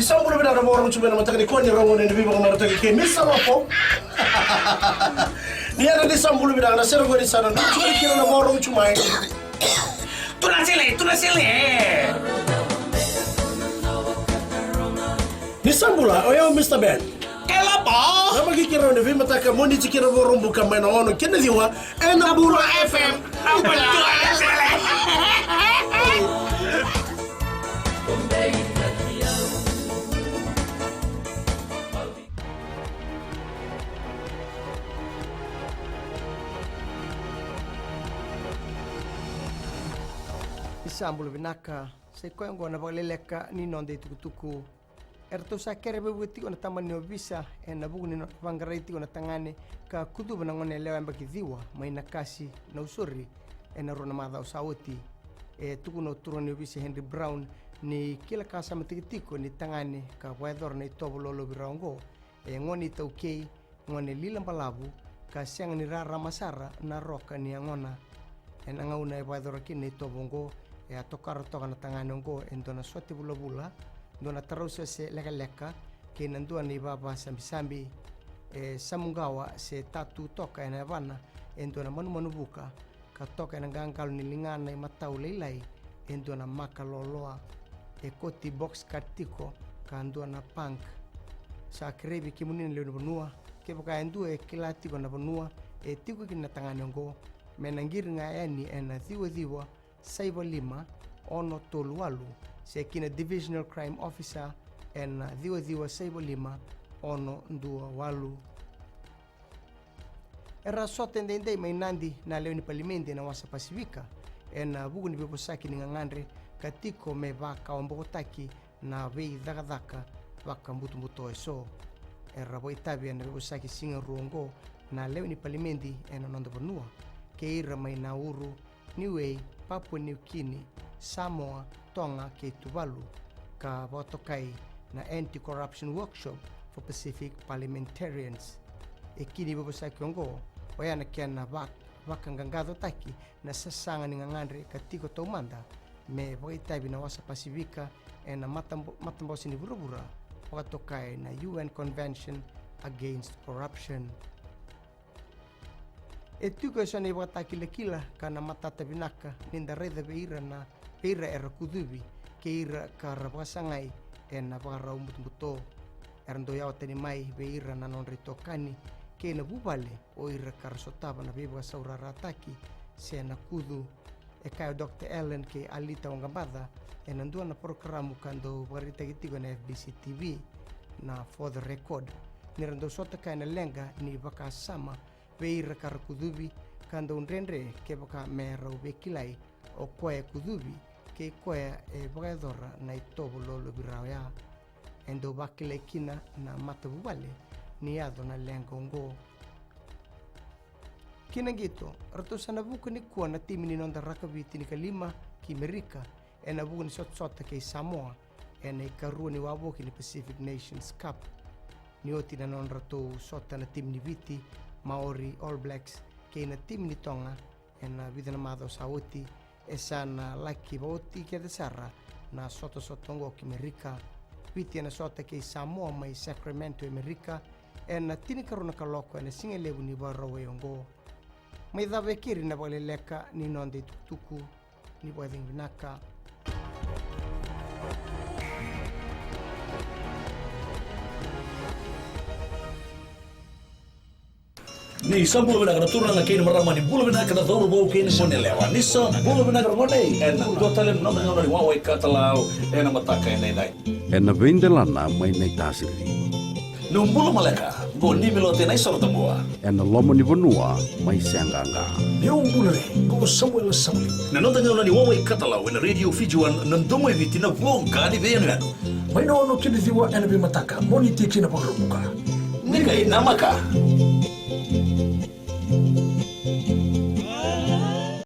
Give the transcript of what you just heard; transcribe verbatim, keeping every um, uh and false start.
Ni sa bula vinaka na vakarorogo tu mai na mataka nikua ni rogo ni veivakamarataki kei Misa Lopo. Ni yadra ni sa bula vinaka na sere qori sa na dua tu mai kina na vakarorogo tu mai. Tuna sele, tuna sele. Ni sa bula, o yau Mista Ben. Kela pa. Na makikirau ni veimataka mo ni tikina vakarorogo buka mai na ono kei na ciwa. Ena Bula F M. Ni sa bula vinaka, sa i koya oqo na vakaleleka ni noda itukutuku. Eratou sa kere veivuke tiko na tama ni ovisa ena vuku ni nona vaqarai tiko na tagane ka kucuva na gone yalewa yabaki ciwa mai Nakasi, Nausori, ena rua na macawa sa oti. E tukuna o turaga ni ovisa Henry Brown ni kila ka sa matiki tiko ni tagane ka vakayacora na itovo lolovira oqo e gone iTaukei, gone lila balavu, ka sega ni rarama sara na roka ni yagona. Ena gauna e vakayacora kina na itovo oqo, e a tokara toka na tagane oqo e dua na sote vulavula, dua na tarausese lekaleka, kei na dua na ivava sabisabi. E samuqawa se tatu toka ena yavana e dua na manumanu vuka, ka toka ena qaqalo ni ligana imatau lailai e dua na maka loaloa. E koti box cut tiko ka dua na punk. Sa kerei vei kemuni na lewe ni vanua, kevaka e dua e kila tiko na vanua e tiko kina na tagane oqo, me na qiri ga yani ena ciwaciwa saiva lima ono tolu walu, se kina Divisional Crime Officer ena ciwaciwa saiva lima ono dua walu. Era sota edaidai mai Nadi na lewe ni palimedi ena wasa Pasifika ena vuku ni veivosaki ni gagadre ka tiko me vakawabokotaki na veicakacaka vakabutobuto eso. Era vakaitavi ena veivosaki siga rua oqo na lewe ni palimedi ena noda vanua, kei ira mai Nauru, Niue, Papua New Guinea, Samoa, Toga kei Tuvalu, ka vakatokai na Anti-Corruption Workshop for Pacific Parliamentarians. E kini veivosaki oqo, oya na kena vak-, vakaqaqacotaki na sasaga ni gagadre ka tiko taumada me vakaitavi na wasa Pasifika ena matab-, matabose ni vuravura, vakatokai na U N Convention Against Corruption. E tiko eso na ivakatakilakila ka na matata vinaka ni da raica vei ira na, vei ira era kucuvi, kei ira ka ra vakasagai ena vakarau butobuto. Era dau yawa tani mai vei ira na nodra itokani kei na vuvale o ira ka ra sotava na veivakasaurarataki se na kucu. E kaya o Doctor Allen kei Alita Waqabaca ena dua na porokaramu ka dau vakaraitaki tiko ena F B C T V na For the Record, ni ra dau sota kaya na leqa ni vakasama vei ira ka ra kucuvi, ka dau dredre kevaka me rau veikilai o koya e kucuvi kei koya e vakayacora na itovo lolovira oya. E dau vakilai kina na matavuvale ni yaco na leqa oqo. Kina qito, ratou sa na vuka nikua na timi ni noda rakavi tinikalima ki Merika ena vuku ni sotasota kei Samoa ena ikarua ni wavoki ni Pacific Nations Cup. Ni oti na nodratou sota na timi ni Viti, Maori, All Blacks kei na timi ni Toga ena vica na macawa sa oti, e sa na laki vaoti kece sara na sotasota oqo ki Merika. Viti ena sota kei Samoa mai Sacramento e Merika ena tinikarua na kaloko ena sigalevu ni Vakarauwai oqo. Mai cava e keri na vakaleleka ni noda itukutuku. Ni vakacegu vinaka. Ni sa bula vinaka na turaga kei na marama, ni bula vinaka na cauravou kei na gone yalewa. Ni sa bula vinaka na gone, ena dua tale na noda gauna ni wawa i katalau ena mataka edaidai. Ena veidelana mai Naitasiri. Ni bula maleka, qo ni Milote na isoro tabua. Ena loma ni vanua mai Seaqaqa. Ni bula re, qo Samuela Sauli. Na noda gauna ni wawa i katalau ena Radio Fiji One, na domo i Viti, na voqa ni veiyanuyanu. Mai na ono ki na ciwa ena veimataka, mo ni tikina vakarubuka. Ni qai namaka.